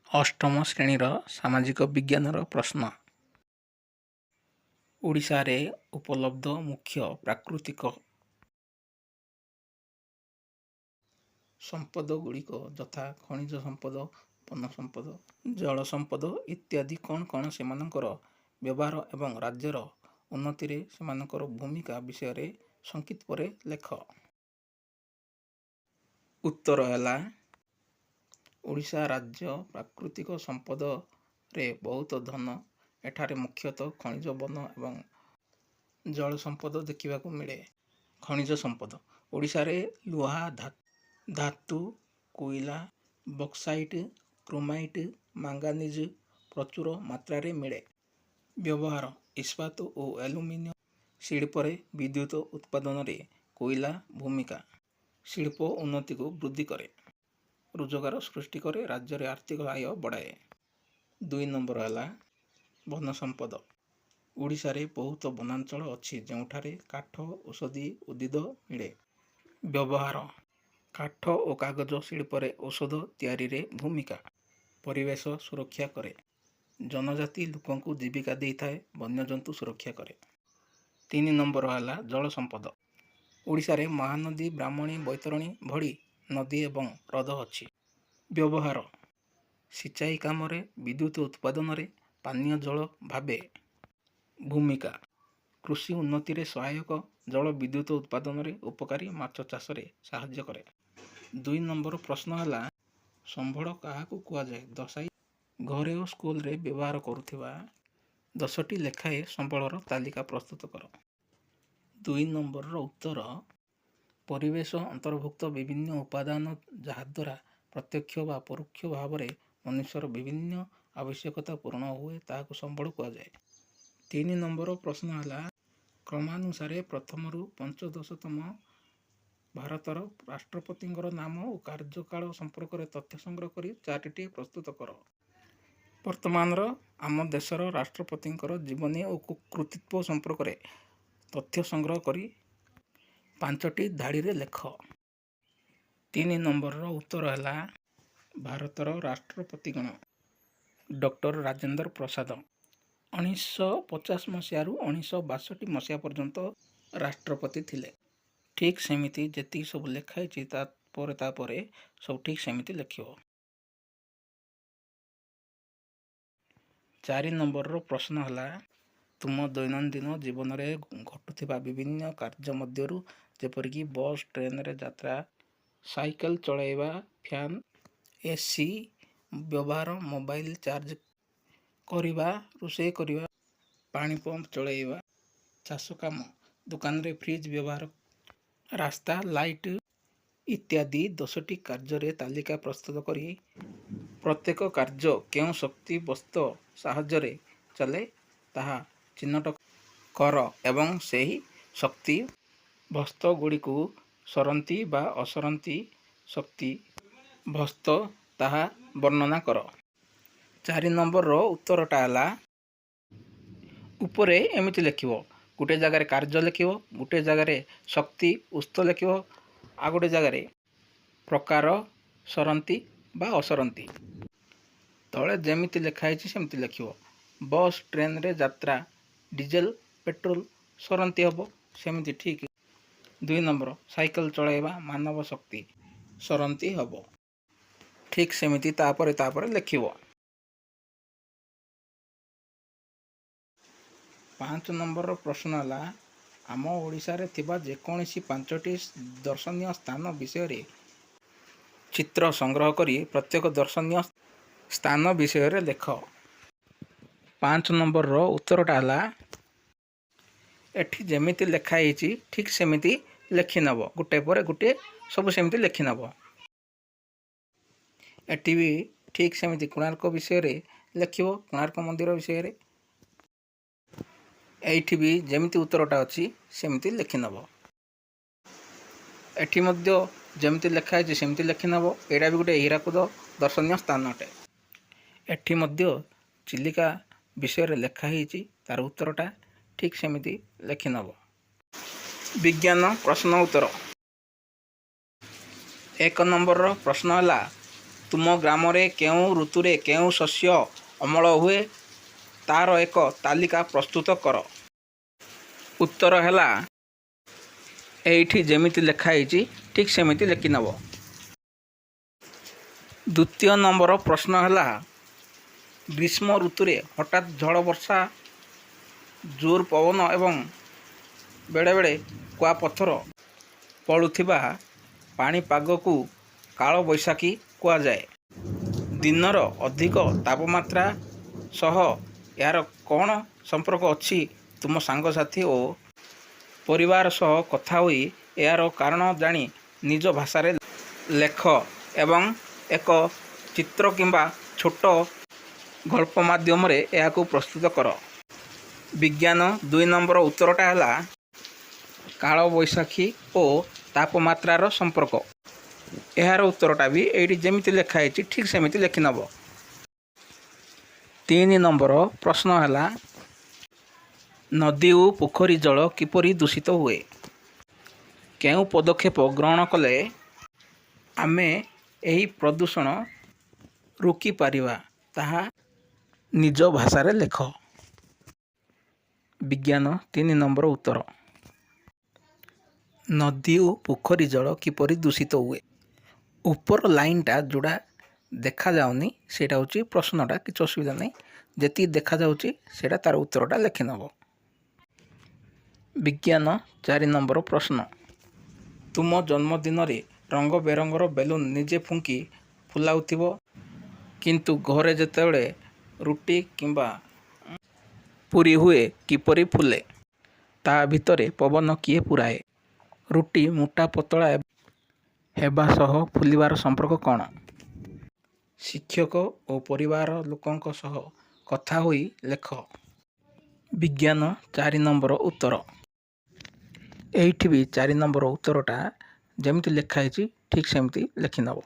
ଅଷ୍ଟମ ଶ୍ରେଣୀର ସାମାଜିକ ବିଜ୍ଞାନର ପ୍ରଶ୍ନ। ଓଡ଼ିଶାରେ ଉପଲବ୍ଧ ମୁଖ୍ୟ ପ୍ରାକୃତିକ ସମ୍ପଦଗୁଡ଼ିକ ଯଥା ଖଣିଜ ସମ୍ପଦ, ବନ ସମ୍ପଦ, ଜଳ ସମ୍ପଦ ଇତ୍ୟାଦି କ'ଣ କ'ଣ, ସେମାନଙ୍କର ବ୍ୟବହାର ଏବଂ ରାଜ୍ୟର ଉନ୍ନତିରେ ସେମାନଙ୍କର ଭୂମିକା ବିଷୟରେ ସଂକ୍ଷିପ୍ତରେ ଲେଖ। ଉତ୍ତର ହେଲା, ଓଡ଼ିଶା ରାଜ୍ୟ ପ୍ରାକୃତିକ ସମ୍ପଦରେ ବହୁତ ଧନ। ଏଠାରେ ମୁଖ୍ୟତଃ ଖଣିଜ, ବନ ଏବଂ ଜଳ ସମ୍ପଦ ଦେଖିବାକୁ ମିଳେ। ଖଣିଜ ସମ୍ପଦ: ଓଡ଼ିଶାରେ ଲୁହା ଧାତୁ, କୋଇଲା, ବକ୍ସାଇଟ୍, କ୍ରୋମାଇଟ୍, ମାଙ୍ଗାନିଜ ପ୍ରଚୁର ମାତ୍ରାରେ ମିଳେ। ବ୍ୟବହାର: ଇସ୍ପାତ ଓ ଆଲୁମିନିୟମ ଶିଳ୍ପରେ, ବିଦ୍ୟୁତ ଉତ୍ପାଦନରେ କୋଇଲା ଭୂମିକା: ଶିଳ୍ପ ଉନ୍ନତିକୁ ବୃଦ୍ଧି କରେ, ରୋଜଗାର ସୃଷ୍ଟି କରେ, ରାଜ୍ୟରେ ଆର୍ଥିକ ଆୟ ବଢ଼ାଏ। ଦୁଇ ନମ୍ବର ହେଲା ବନ ସମ୍ପଦ। ଓଡ଼ିଶାରେ ବହୁତ ବନାଞ୍ଚଳ ଅଛି, ଯେଉଁଠାରେ କାଠ, ଔଷଧୀୟ ଉଦ୍ଭିଦ ମିଳେ। ବ୍ୟବହାର: କାଠ ଓ କାଗଜ ଶିଳ୍ପରେ, ଔଷଧ ତିଆରିରେ ଭୂମିକା: ପରିବେଶ ସୁରକ୍ଷା କରେ, ଜନଜାତି ଲୋକଙ୍କୁ ଜୀବିକା ଦେଇଥାଏ, ବନ୍ୟଜନ୍ତୁ ସୁରକ୍ଷା କରେ। ତିନି ନମ୍ବର ହେଲା ଜଳ ସମ୍ପଦ। ଓଡ଼ିଶାରେ ମହାନଦୀ, ବ୍ରାହ୍ମଣୀ, ବୈତରଣୀ ଭଳି ନଦୀ ଏବଂ ହ୍ରଦ ଅଛି। ବ୍ୟବହାର: ସିଞ୍ଚାଇ କାମରେ, ବିଦ୍ୟୁତ ଉତ୍ପାଦନରେ, ପାନୀୟ ଜଳ ଭାବେ। ଭୂମିକା: କୃଷି ଉନ୍ନତିରେ ସହାୟକ, ଜଳ ବିଦ୍ୟୁତ ଉତ୍ପାଦନରେ ଉପକାରୀ, ମାଛ ଚାଷରେ ସାହାଯ୍ୟ କରେ। ଦୁଇ ନମ୍ବର ପ୍ରଶ୍ନ ହେଲା, ସମ୍ବଳ କାହାକୁ କୁହାଯାଏ, ଦର୍ଶାଇ ଘରେ ଓ ସ୍କୁଲରେ ବ୍ୟବହାର କରୁଥିବା 10ଟି ଲେଖାଏଁ ସମ୍ବଳର ତାଲିକା ପ୍ରସ୍ତୁତ କର। ଦୁଇ ନମ୍ବରର ଉତ୍ତର, ପରିବେଶ ଅନ୍ତର୍ଭୁକ୍ତ ବିଭିନ୍ନ ଉପାଦାନ ଯାହାଦ୍ୱାରା ପ୍ରତ୍ୟକ୍ଷ ବା ପରୋକ୍ଷ ଭାବରେ ମନୁଷ୍ୟର ବିଭିନ୍ନ ଆବଶ୍ୟକତା ପୂରଣ ହୁଏ, ତାହାକୁ ସମ୍ବଳ କୁହାଯାଏ। ତିନି ନମ୍ବର ପ୍ରଶ୍ନ ହେଲା, କ୍ରମାନୁସାରେ ପ୍ରଥମରୁ ପଞ୍ଚଦଶତମ ଭାରତର ରାଷ୍ଟ୍ରପତିଙ୍କର ନାମ ଓ କାର୍ଯ୍ୟକାଳ ସମ୍ପର୍କରେ ତଥ୍ୟ ସଂଗ୍ରହ କରି ଚାର୍ଟଟିଏ ପ୍ରସ୍ତୁତ କର। ବର୍ତ୍ତମାନର ଆମ ଦେଶର ରାଷ୍ଟ୍ରପତିଙ୍କର ଜୀବନୀ ଓ କୃତିତ୍ୱ ସମ୍ପର୍କରେ ତଥ୍ୟ ସଂଗ୍ରହ କରି ପାଞ୍ଚଟି ଧାଡ଼ିରେ ଲେଖ। ତିନି ନମ୍ବରର ଉତ୍ତର ହେଲା, ଭାରତର ରାଷ୍ଟ୍ରପତିଗଣ: ଡକ୍ଟର ରାଜେନ୍ଦ୍ର ପ୍ରସାଦ 1950 ମସିହାରୁ 1962 ମସିହା ପର୍ଯ୍ୟନ୍ତ ରାଷ୍ଟ୍ରପତି ଥିଲେ। ଠିକ୍ ସେମିତି ଯେତିକି ସବୁ ଲେଖା ହେଇଛି, ତାପରେ ତାପରେ ସବୁ ଠିକ୍ ସେମିତି ଲେଖିବ। ଚାରି ନମ୍ବରର ପ୍ରଶ୍ନ ହେଲା, ତୁମ ଦୈନନ୍ଦିନ ଜୀବନରେ ଘଟୁଥିବା ବିଭିନ୍ନ କାର୍ଯ୍ୟ ମଧ୍ୟରୁ, ଯେପରିକି ବସ୍, ଟ୍ରେନରେ ଯାତ୍ରା, ସାଇକେଲ ଚଳାଇବା, ଫ୍ୟାନ୍, ଏ.ସି. ବ୍ୟବହାର, ମୋବାଇଲ ଚାର୍ଜ କରିବା, ରୋଷେଇ କରିବା, ପାଣି ପମ୍ପ ଚଳାଇବା, ଚାଷ କାମ, ଦୋକାନରେ ଫ୍ରିଜ୍ ବ୍ୟବହାର, ରାସ୍ତା ଲାଇଟ୍ ଇତ୍ୟାଦି 10ଟି କାର୍ଯ୍ୟରେ ତାଲିକା ପ୍ରସ୍ତୁତ କରି ପ୍ରତ୍ୟେକ କାର୍ଯ୍ୟ କେଉଁ ଶକ୍ତି ବସ୍ତୁ ସାହାଯ୍ୟରେ ଚାଲେ, ତାହା ଚିହ୍ନଟ କର ଏବଂ ସେହି ଶକ୍ତି ବସ୍ତୁଗୁଡ଼ିକୁ ସରନ୍ତି ବା ଅସରନ୍ତି ଶକ୍ତି ବସ୍ତୁ, ତାହା ବର୍ଣ୍ଣନା କର। ଚାରି ନମ୍ବରର ଉତ୍ତରଟା ହେଲା, ଉପରେ ଏମିତି ଲେଖିବ। ଗୋଟିଏ ଜାଗାରେ କାର୍ଯ୍ୟ ଲେଖିବ, ଗୋଟିଏ ଜାଗାରେ ଶକ୍ତି ଉତ୍ସ ଲେଖିବ, ଆଉ ଗୋଟେ ଜାଗାରେ ପ୍ରକାର ସରନ୍ତି ବା ଅସରନ୍ତି। ତଳେ ଯେମିତି ଲେଖା ହେଇଛି, ସେମିତି ଲେଖିବ। ବସ୍, ଟ୍ରେନରେ ଯାତ୍ରା ଡିଜେଲ, ପେଟ୍ରୋଲ ସରନ୍ତି ହେବ, ସେମିତି ଠିକ୍। ଦୁଇ ନମ୍ବର, ସାଇକେଲ ଚଳାଇବା ମାନବ ଶକ୍ତି ସରନ୍ତି ହେବ। ଠିକ୍ ସେମିତି ତାପରେ ତାପରେ ଲେଖିବ। ପାଞ୍ଚ ନମ୍ବରର ପ୍ରଶ୍ନ ହେଲା, ଆମ ଓଡ଼ିଶାରେ ଥିବା ଯେକୌଣସି ପାଞ୍ଚଟି ଦର୍ଶନୀୟ ସ୍ଥାନ ବିଷୟରେ ଚିତ୍ର ସଂଗ୍ରହ କରି ପ୍ରତ୍ୟେକ ଦର୍ଶନୀୟ ସ୍ଥାନ ବିଷୟରେ ଲେଖ। ପାଞ୍ଚ ନମ୍ବରର ଉତ୍ତରଟା ହେଲା, ଏଠି ଯେମିତି ଲେଖା ହେଇଛି, ଠିକ୍ ସେମିତି ଲେଖିନେବ। ଗୋଟେ ପରେ ଗୋଟିଏ ସବୁ ସେମିତି ଲେଖିନେବ। ଏଠି ବି ଠିକ୍ ସେମିତି କୋଣାର୍କ ବିଷୟରେ ଲେଖିବ, କୋଣାର୍କ ମନ୍ଦିର ବିଷୟରେ। ଏଇଠି ବି ଯେମିତି ଉତ୍ତରଟା ଅଛି, ସେମିତି ଲେଖିନେବ। ଏଠି ମଧ୍ୟ ଯେମିତି ଲେଖା ହେଇଛି, ସେମିତି ଲେଖିନେବ। ଏଇଟା ବି ଗୋଟେ ହୀରାକୁଦ ଦର୍ଶନୀୟ ସ୍ଥାନ ଅଟେ। ଏଠି ମଧ୍ୟ ଚିଲିକା ବିଷୟରେ ଲେଖା ହେଇଛି, ତାର ଉତ୍ତରଟା ଠିକ୍ ସେମିତି ଲେଖିନେବ। ବିଜ୍ଞାନ ପ୍ରଶ୍ନ ଉତ୍ତର। ଏକ ନମ୍ବରର ପ୍ରଶ୍ନ ହେଲା, ତୁମ ଗ୍ରାମରେ କେଉଁ ଋତୁରେ କେଉଁ ଶସ୍ୟ ଅମଳ ହୁଏ, ତାର ଏକ ତାଲିକା ପ୍ରସ୍ତୁତ କର। ଉତ୍ତର ହେଲା, ଏଇଠି ଯେମିତି ଲେଖା ହେଇଛି, ଠିକ୍ ସେମିତି ଲେଖିନେବ। ଦ୍ୱିତୀୟ ନମ୍ବର ପ୍ରଶ୍ନ ହେଲା, ଗ୍ରୀଷ୍ମ ଋତୁରେ ହଠାତ୍ ଝଡ଼ ବର୍ଷା, ଜୋର ପବନ ଏବଂ ବେଳେବେଳେ କୁଆପଥର ପଡ଼ୁଥିବା ପାଣିପାଗକୁ କାଳବୈଶାଖୀ କୁହାଯାଏ। ଦିନର ଅଧିକ ତାପମାତ୍ରା ସହ ଏହାର କ'ଣ ସମ୍ପର୍କ ଅଛି, ତୁମ ସାଙ୍ଗସାଥୀ ଓ ପରିବାର ସହ କଥା ହୋଇ ଏହାର କାରଣ ଜାଣି ନିଜ ଭାଷାରେ ଲେଖ ଏବଂ ଏକ ଚିତ୍ର କିମ୍ବା ଛୋଟ ଗଳ୍ପ ମାଧ୍ୟମରେ ଏହାକୁ ପ୍ରସ୍ତୁତ କର। ବିଜ୍ଞାନ 2 ନମ୍ବର ଉତ୍ତରଟା ହେଲା, କାଳବୈଶାଖୀ ଓ ତାପମାତ୍ରାର ସମ୍ପର୍କ। ଏହାର ଉତ୍ତରଟା ବି ଏଇଠି ଯେମିତି ଲେଖା ହେଇଛି, ଠିକ୍ ସେମିତି ଲେଖିନେବ। 3 ନମ୍ବର ପ୍ରଶ୍ନ ହେଲା, ନଦୀ ଓ ପୋଖରୀ ଜଳ କିପରି ଦୂଷିତ ହୁଏ? କେଉଁ ପଦକ୍ଷେପ ଗ୍ରହଣ କଲେ ଆମେ ଏହି ପ୍ରଦୂଷଣ ରୋକିପାରିବା, ତାହା ନିଜ ଭାଷାରେ ଲେଖ। ବିଜ୍ଞାନ 3 ନମ୍ବର ଉତ୍ତର, ନଦୀ ଓ ପୋଖରୀ ଜଳ କିପରି ଦୂଷିତ ହୁଏ। ଉପର ଲାଇନଟା ଯେଉଁଟା ଦେଖାଯାଉନି, ସେଇଟା ହେଉଛି ପ୍ରଶ୍ନଟା। କିଛି ଅସୁବିଧା ନାହିଁ। ଯେତିକି ଦେଖାଯାଉଛି, ସେଇଟା ତାର ଉତ୍ତରଟା ଲେଖିନେବ। ବିଜ୍ଞାନ 4 ନମ୍ବର ପ୍ରଶ୍ନ, ତୁମ ଜନ୍ମଦିନରେ ରଙ୍ଗ ବେରଙ୍ଗର ବେଲୁନ୍ ନିଜେ ଫୁଙ୍କି ଫୁଲାଉଥିବ, କିନ୍ତୁ ଘରେ ଯେତେବେଳେ ରୁଟି କିମ୍ବା ପୁରୀ ହୁଏ, କିପରି ଫୁଲେ? ତା ଭିତରେ ପବନ କିଏ ପୁରାଏ? ରୁଟି ମୋଟା ପତଳା ହେବା ସହ ଫୁଲିବାର ସମ୍ପର୍କ କ'ଣ? ଶିକ୍ଷକ ଓ ପରିବାର ଲୋକଙ୍କ ସହ କଥା ହୋଇ ଲେଖ। ବିଜ୍ଞାନ 4 ନମ୍ବର ଉତ୍ତର, ଏଇଠି ବି 4 ନମ୍ବର ଉତ୍ତରଟା ଯେମିତି ଲେଖା ହେଇଛି, ଠିକ୍ ସେମିତି ଲେଖିନେବ।